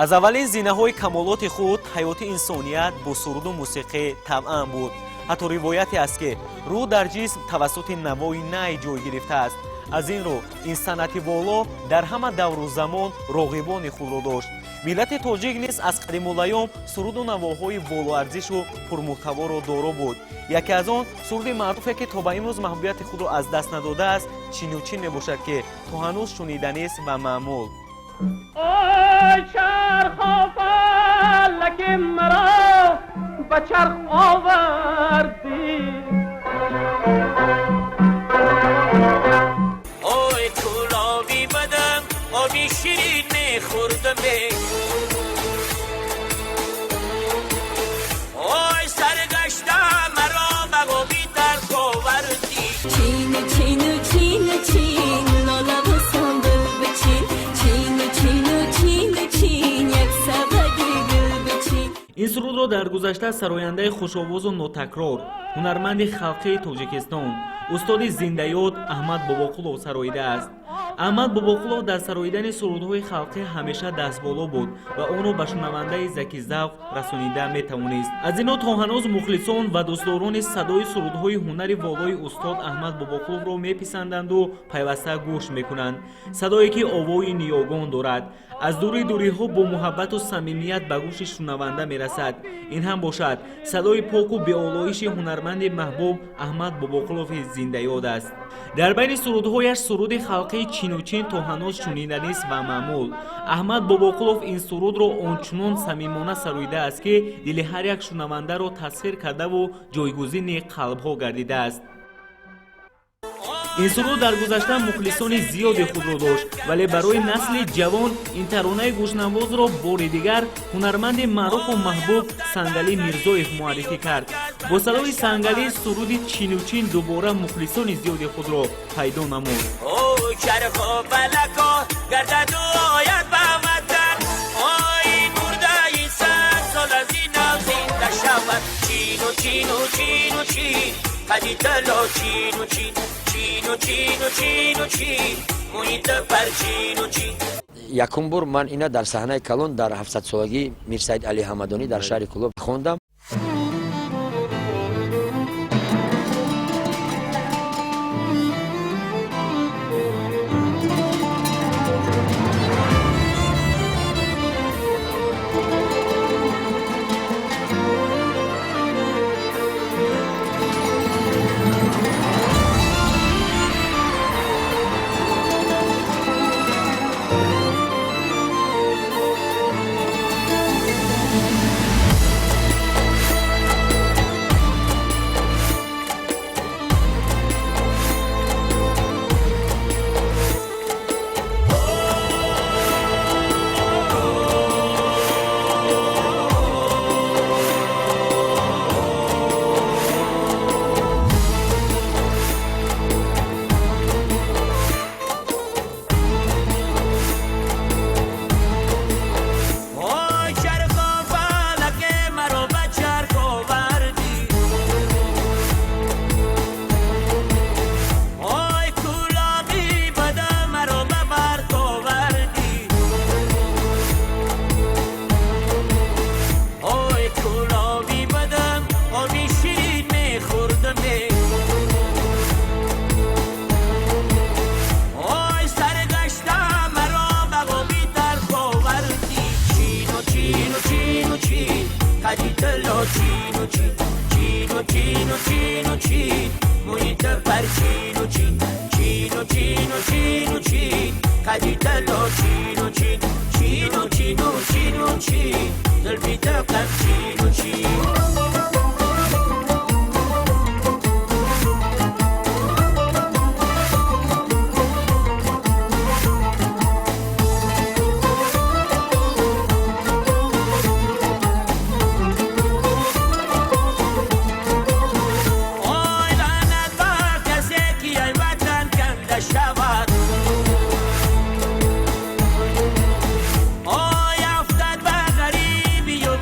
Аз аввалин зинаҳои камолоти худ ҳаёти инсоният бо суруду мусиқӣ табъан буд. Ҳатто ривояте аст, ки рӯҳ дар ҷисм тавассути навои най ҷой гирифтааст. Аз ин рӯ ин санъати воло дар ҳама давру замон роғибони худро дошт. Миллати тоҷик низ аз қадимулайём суруду навоҳои волоарзишу пурмуҳтаворо доро буд. Яке аз он суруди маъруфе, ки то ба имрӯз маҳбубияти худро аз даст надодааст, Чинучин мебошад, ки то ҳанӯз шуниданист ва маъмул. Ой, чарху фалак, маро ба чарх овардӣ. Ой, кулоби бадам, оби ширин мехӯрдам, ой, саргашта маро ба оби талх овардӣ. Чин чину чин чин, лола босам, гул бичин. Чину чину чин чин, як сабади гул бичин. Ин сурудро дар гузашта сарояндаи хушовозу нотакрор, ҳунарманди халқии Тоҷикистон, устоди зиндаёд Аҳмад Бобоқулов сароидааст. Аҳмад Бобоқулов дар сароидани сурудҳои халқӣ ҳамеша дастболо буд ва онро ба шунавандаи закизавқ расонида метавонист. Аз ин рӯ то ҳанӯз мухлисон ва дӯстдорони садои сурудҳои ҳунари волои устод Аҳмад Бобоқуловро меписанданду пайваста гӯш мекунанд. Садое, ки овои ниёгон дорад, аз дури дуриҳо бо муҳаббату самимият ба гӯши шунаванда мерасад. Ин ҳам бошад садои поку беолоиши ҳунарманди маҳбуб Аҳмад Бобоқулови зиндаёд аст. Дар байни сурудҳояш суруди халқии Чинучин то ҳанӯз шуниданист ва маъмул. Аҳмад Бобоқулов ин сурудро ончунон самимона сароидааст, ки дили ҳар як шунавандаро тасхир кардаву ҷойгузини қалбҳо гардидааст. Ин суруд дар гузашта мухлисони зиёди худро дошт, вале барои насли ҷавон ин таронаи гӯшнавозро бори дигар ҳунарманди маъруфу маҳбуб Сангалӣ Мирзоев муаррифӣ кард. Бо садои Сангалӣ суруди Чинучин дубора мухлисони зиёди худро пайдо намуд. Ой, чарху фалако гардаду ояд ба ватан. Ой, мурдаи 100 сол аз ин нав зинда шавад. Чину чину чину чин, қади тало, чину чин, чину чину чину чин, мӯи пар, чину чин. Якум бор ман ина дар саҳнаи калон дар 700-солагии Мирсаид Али Ҳамадонӣ дар шаҳри Кӯлоб хондам. Ой, чарху фалак, маро ба чарх овардӣ. Ой, кулоби бада, маро ба барқ овардӣ. Ой, кулоби бадам, оби ширин мехӯрдам, ой, саргашта маро ба оби талх овардӣ. Чину чину чину чин, қади тало, чину чин, чину чину чину чин, мӯи пар, чину чин, чину чину чину чин, қади тало, чину чин, чину чину чину чин, зулфи қам, чину чин. Ой, лаънат бар касе, ки ай ватан канда шавад. Ой, афтад ба ғарибию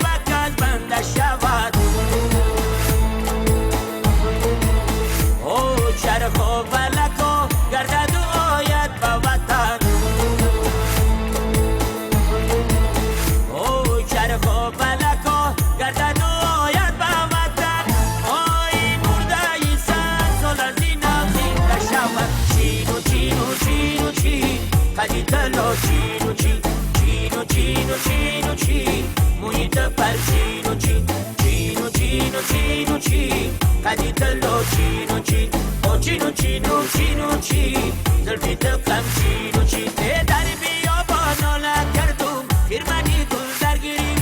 قدی تلو چین و چین، او چین و چین و چین و چین، زلفی تو قمچین و چین. در بیابان ناله کردم، خرمنی گل درگیریم،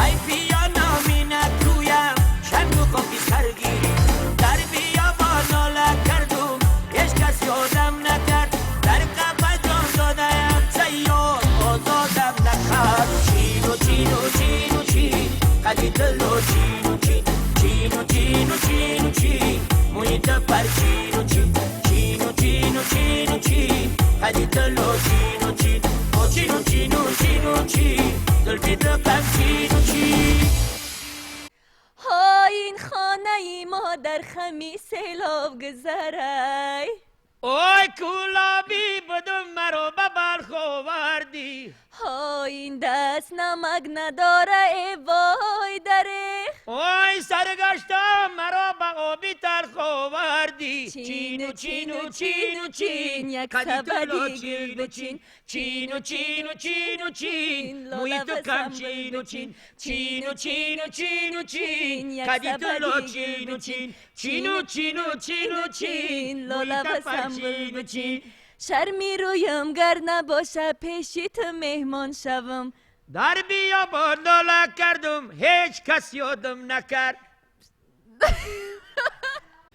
ای بیا نامی نکرویم، شنگ و خاکی سرگیریم. در بیابان ناله کردم، هیچ کس یادم نکرد، در قفس جان دادم، صیاد آزادم نکرد. چین و چین و چین و چین، قدی تلو چین و چین، چین و چین و چین و چین، موی تو پر چین و چین، چین و چین و چین و چین، قدی تلو چین و چین، او چین و چین و چین و چین، زلفی تو قمچین و چین. های این خانه ما در خمی سیلاب گذرای، اوی کولابی بدم مرا به بلخ آوردی، های این دست نمک نداره ای وای دریخ، اوی سرگشتم مرا به آبی تلخ آوردی. چین و چین و چین و چین، یک قدی سبدی تلو گل چین و چین، چین و چین و چین و چین، موی تو کم چین و چین، چین و چین و چین و چین، یک قدی تلو سبدی چین گل و چین، چین و چین و چین و چین، موی لالا تو پر بسم چین و چین. شرمی رویم گر نباشه پیشی تو مهمان شوم، در بیابان ناله کردم، هیچ کس یادم نکرد.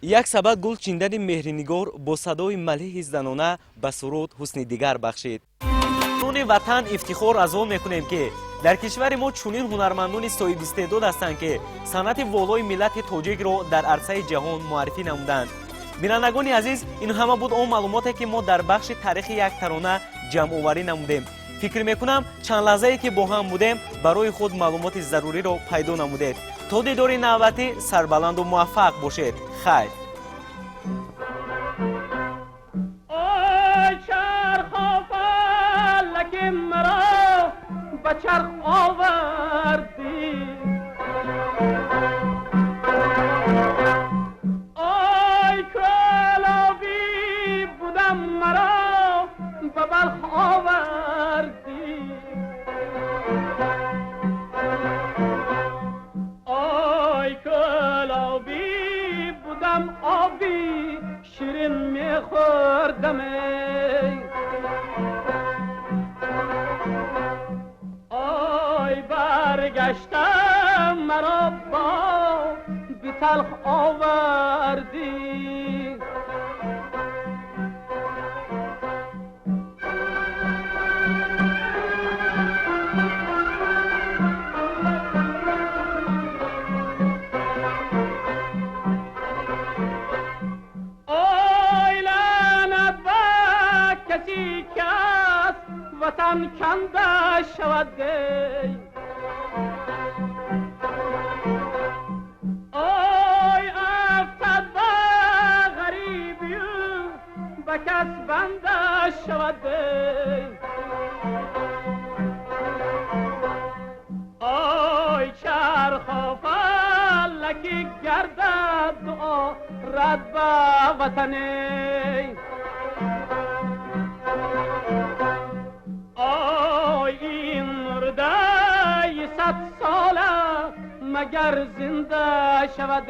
Як сабад гул чиндани меҳринигор бо садои малеҳи занона ба суруд ҳусни дигар бахшид. Нуни ватан ифтихор аз он мекунем, ки дар кишвари мо чунин ҳунармандони соҳибистеъдод ҳастанд, ки санъати волои миллати тоҷикро дар арсаи ҷаҳон муаррифӣ намуданд. Бинандагони азиз, ин ҳама буд он маълумоте, ки мо дар бахши таърихи як тарона ҷамъоварӣ намудем. Фикр мекунам, чанд лаҳзае ки бо ҳам будем, барои худ маълумоти заруриро пайдо намудед. То дидори навбатӣ сарбаланду муваффақ бошед. Хайр. آی چرخ فلک مرا به چرخ آوردی، آی کلابی بودم مرا به بلخ آوردی، آی کلابی بودم آبی شیرین میخوردم، آی برگشتم مرا با بی تلخ آوردی. آی لعنت به کسی که از وطن کنده شود، آی افتد به غریبی به کس بنده شود، آی چرخ و فلکی گردد دعا رد به وطنی، آی این مرده 100 ساله مگر زنده شود.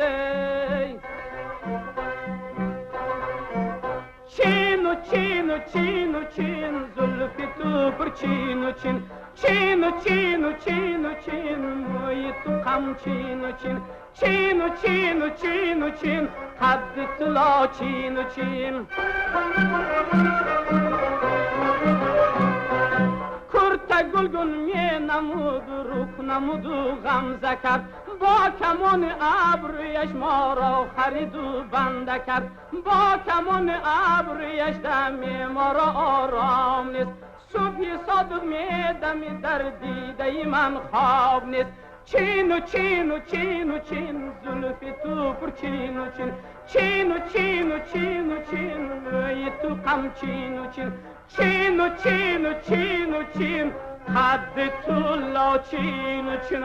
چین و چین و چین و چین، زلف تو پر چین و چین، چین و چین و چین و چین، موی تو قمچین و چین، چین و چین و چین و چین، قد تو لاچین و چین. کرت گلگون می نمود، رخ نمود و غمزه کرد، با کمان ابرویش ما را خرید و بنده کرد، با کمان ابرویش دم ما را آرام نیست، صبح صادق می دمی در دیده من خواب نیست. چین و چین و چین و چین، زلف تو پر چین و چین، چین و چین و چین و چین، موی تو قمچین و چین، چین و چین و چین و چین، قد تو لاچین و چین.